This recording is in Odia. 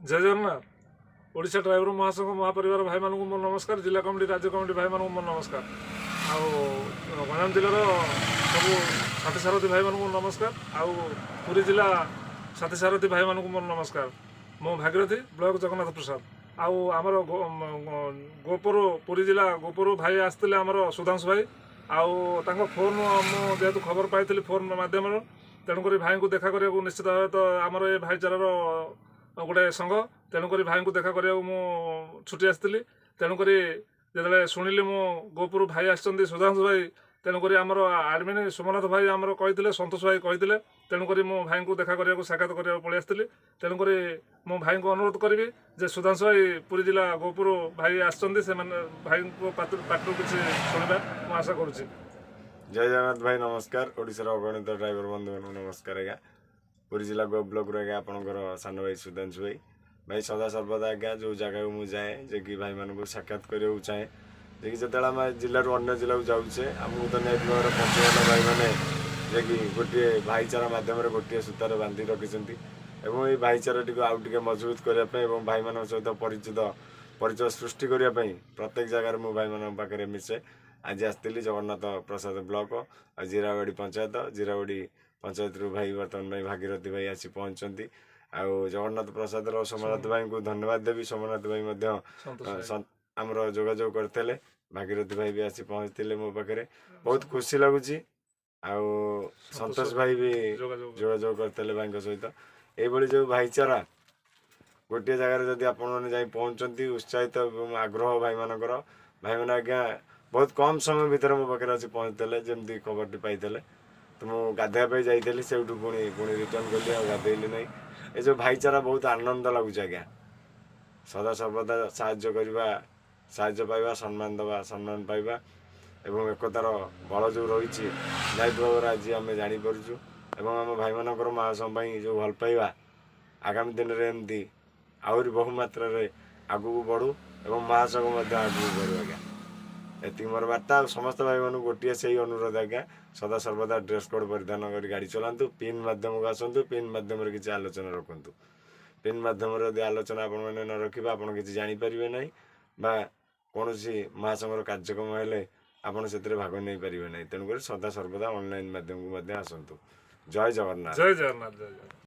ଜୟ ଜଗନ୍ନାଥ। ଓଡ଼ିଶା ଡ୍ରାଇଭର ମହାସଂଘ ମହାପରିବାର ଭାଇମାନଙ୍କୁ ମୋର ନମସ୍କାର। ଜିଲ୍ଲା କମିଟି, ରାଜ୍ୟ କମିଟି ଭାଇମାନଙ୍କୁ ମୋର ନମସ୍କାର। ଆଉ ଗଞ୍ଜାମ ଜିଲ୍ଲାର ସବୁ ସାଥୀ ସାରଥୀ ଭାଇମାନଙ୍କୁ ମୋର ନମସ୍କାର। ଆଉ ପୁରୀ ଜିଲ୍ଲା ସାଥୀ ସାରଥୀ ଭାଇମାନଙ୍କୁ ମୋର ନମସ୍କାର। ମୁଁ ଭାଗୀରଥୀ, ବ୍ଲକ ଜଗନ୍ନାଥ ପ୍ରସାଦ। ଆଉ ଆମର ଗୋପରୁ, ପୁରୀ ଜିଲ୍ଲା ଗୋପରୁ ଭାଇ ଆସିଥିଲେ, ଆମର ସୁଧାଂଶୁ ଭାଇ। ଆଉ ତାଙ୍କ ଫୋନ୍ ମୁଁ ଯେହେତୁ ଖବର ପାଇଥିଲି ଫୋନ୍ ମାଧ୍ୟମରେ, ତେଣୁକରି ଭାଇଙ୍କୁ ଦେଖା କରିବାକୁ ନିଶ୍ଚିତ ଭାବେ ତ ଆମର ଏ ଭାଇଚାରାର ଗୋଟେ ସଂଘ, ତେଣୁକରି ଭାଇଙ୍କୁ ଦେଖା କରିବାକୁ ମୁଁ ଛୁଟି ଆସିଥିଲି। ତେଣୁକରି ଯେତେବେଳେ ଶୁଣିଲି ମୁଁ ଗୋପରୁ ଭାଇ ଆସିଛନ୍ତି ସୁଧାଂଶୁ ଭାଇ, ତେଣୁକରି ଆମର ଆଡ଼ମିନ୍ ସୋମନାଥ ଭାଇ ଆମର କହିଥିଲେ, ସନ୍ତୋଷ ଭାଇ କହିଥିଲେ, ତେଣୁକରି ମୁଁ ଭାଇଙ୍କୁ ଦେଖା କରିବାକୁ, ସାକ୍ଷାତ କରିବାକୁ ପଳେଇ ଆସିଥିଲି। ତେଣୁକରି ମୁଁ ଭାଇଙ୍କୁ ଅନୁରୋଧ କରିବି ଯେ ସୁଧାଂଶୁ ଭାଇ, ପୁରୀ ଜିଲ୍ଲା ଗୋପରୁ ଭାଇ ଆସିଛନ୍ତି, ସେମାନେ ଭାଇଙ୍କ ପାଟିରୁ କିଛି ଶୁଣିବା ମୁଁ ଆଶା କରୁଛି। ଜୟ ଜଗନ୍ନାଥ ଭାଇ, ନମସ୍କାର। ଓଡ଼ିଶାର ଅଗଣିତ ଡ୍ରାଇଭର ବନ୍ଧୁମାନଙ୍କୁ ନମସ୍କାର ଆଜ୍ଞା। ପୁରୀ ଜିଲ୍ଲା ଗୋପ ବ୍ଲକରୁ ଆଜ୍ଞା ଆପଣଙ୍କର ସାନ ଭାଇ ସୁଧାଂଶୁ ଭାଇ। ଭାଇ, ସଦା ସର୍ବଦା ଆଜ୍ଞା ଯେଉଁ ଜାଗାକୁ ମୁଁ ଯାଏ ଯେ କି ଭାଇମାନଙ୍କୁ ସାକ୍ଷାତ କରିବାକୁ ଚାହେଁ, ଯେ କି ଯେତେବେଳେ ଆମେ ଜିଲ୍ଲାରୁ ଅନ୍ୟ ଜିଲ୍ଲାକୁ ଯାଉଛେ, ଆମକୁ ତ ନିହାତି ଭାବରେ ପଞ୍ଚବନ ଭାଇମାନେ ଯେ କି ଗୋଟିଏ ଭାଇଚାରା ମାଧ୍ୟମରେ ଗୋଟିଏ ସୂତାରେ ବାନ୍ଧି ରଖିଛନ୍ତି ଏବଂ ଏଇ ଭାଇଚାରାଟିକୁ ଆଉ ଟିକେ ମଜବୁତ କରିବା ପାଇଁ ଏବଂ ଭାଇମାନଙ୍କ ସହିତ ପରିଚୟ ସୃଷ୍ଟି କରିବା ପାଇଁ ପ୍ରତ୍ୟେକ ଜାଗାରେ ମୁଁ ଭାଇମାନଙ୍କ ପାଖରେ ମିଶେ। ଆଜି ଆସିଥିଲି ଜଗନ୍ନାଥ ପ୍ରସାଦ ବ୍ଲକ ଆଉ ଜିରାବାଡ଼ି ପଞ୍ଚାୟତ। ଜିରାବାଡ଼ି ପଞ୍ଚାୟତରୁ ଭାଇ ବର୍ତ୍ତମାନ ପାଇଁ ଭାଗୀରଥୀ ଭାଇ ଆସି ପହଞ୍ଚିଛନ୍ତି। ଆଉ ଜଗନ୍ନାଥ ପ୍ରସାଦର ସୋମନାଥ ଭାଇଙ୍କୁ ଧନ୍ୟବାଦ ଦେବି। ସୋମନାଥ ଭାଇ ମଧ୍ୟ ସନ୍ତୋଷ ଭାଇ। ଆମର ଯୋଗାଯୋଗ କରିଥିଲେ। ଭାଗୀରଥୀ ଭାଇ ବି ଆସି ପହଞ୍ଚିଥିଲେ ମୋ ପାଖରେ, ବହୁତ ଖୁସି ଲାଗୁଛି। ଆଉ ସନ୍ତୋଷ ଭାଇ ବି ଯୋଗାଯୋଗ ଯୋଗାଯୋଗ କରିଥିଲେ ଭାଇଙ୍କ ସହିତ। ଏଇଭଳି ଯେଉଁ ଭାଇଚାରା, ଗୋଟିଏ ଜାଗାରେ ଯଦି ଆପଣମାନେ ଯାଇ ପହଞ୍ଚନ୍ତି, ଉତ୍ସାହିତ ଏବଂ ଆଗ୍ରହ ଭାଇମାନଙ୍କର। ଭାଇମାନେ ଆଜ୍ଞା ବହୁତ କମ୍ ସମୟ ଭିତରେ ମୋ ପାଖରେ ଆସି ପହଞ୍ଚିଥିଲେ ଯେମିତି ଖବରଟି ପାଇଥିଲେ। ତ ମୁଁ ଗାଧୋଇବା ପାଇଁ ଯାଇଥିଲି, ସେଇଠୁ ପୁଣି ପୁଣି ରିଟର୍ନ କଲି, ଆଉ ଗାଧୋଇଲି ନାହିଁ। ଏ ଯେଉଁ ଭାଇଚାରା, ବହୁତ ଆନନ୍ଦ ଲାଗୁଛି ଆଜ୍ଞା। ସଦା ସର୍ବଦା ସାହାଯ୍ୟ କରିବା, ସାହାଯ୍ୟ ପାଇବା, ସମ୍ମାନ ଦେବା, ସମ୍ମାନ ପାଇବା ଏବଂ ଏକତାର ବଳ ଯେଉଁ ରହିଛି, ନିହାତି ଭାବରେ ଆଜି ଆମେ ଜାଣିପାରୁଛୁ। ଏବଂ ଆମ ଭାଇମାନଙ୍କର ମହାସଂଘ ପାଇଁ ଯେଉଁ ଭଲ ପାଇବା, ଆଗାମୀ ଦିନରେ ଏମିତି ଆହୁରି ବହୁ ମାତ୍ରାରେ ଆଗକୁ ବଢ଼ୁ ଏବଂ ମହାସଂଘ ମଧ୍ୟ ଆଗକୁ ବଢ଼ୁ ଆଜ୍ଞା। ଏତିକି ମୋର ବାର୍ତ୍ତା। ଆଉ ସମସ୍ତ ଭାଇମାନଙ୍କୁ ଗୋଟିଏ ସେଇ ଅନୁରୋଧ ଆଜ୍ଞା, ସଦା ସର୍ବଦା ଡ୍ରେସ୍ କୋଡ଼୍ ପରିଧାନ କରି ଗାଡ଼ି ଚଲାନ୍ତୁ। ପିନ୍ ମାଧ୍ୟମକୁ ଆସନ୍ତୁ, ପିନ୍ ମାଧ୍ୟମରେ କିଛି ଆଲୋଚନା ରଖନ୍ତୁ। ପିନ୍ ମାଧ୍ୟମରେ ଯଦି ଆଲୋଚନା ଆପଣମାନେ ନ ରଖିବେ, ଆପଣ କିଛି ଜାଣିପାରିବେ ନାହିଁ ବା କୌଣସି ମହାସଂଘର କାର୍ଯ୍ୟକ୍ରମ ହେଲେ ଆପଣ ସେଥିରେ ଭାଗ ନେଇପାରିବେ ନାହିଁ। ତେଣୁକରି ସଦା ସର୍ବଦା ଅନଲାଇନ୍ ମାଧ୍ୟମକୁ ମଧ୍ୟ ଆସନ୍ତୁ। ଜୟ ଜଗନ୍ନାଥ। ଜୟ ଜଗନ୍ନାଥ, ଜୟ ଜଗନ୍ନାଥ।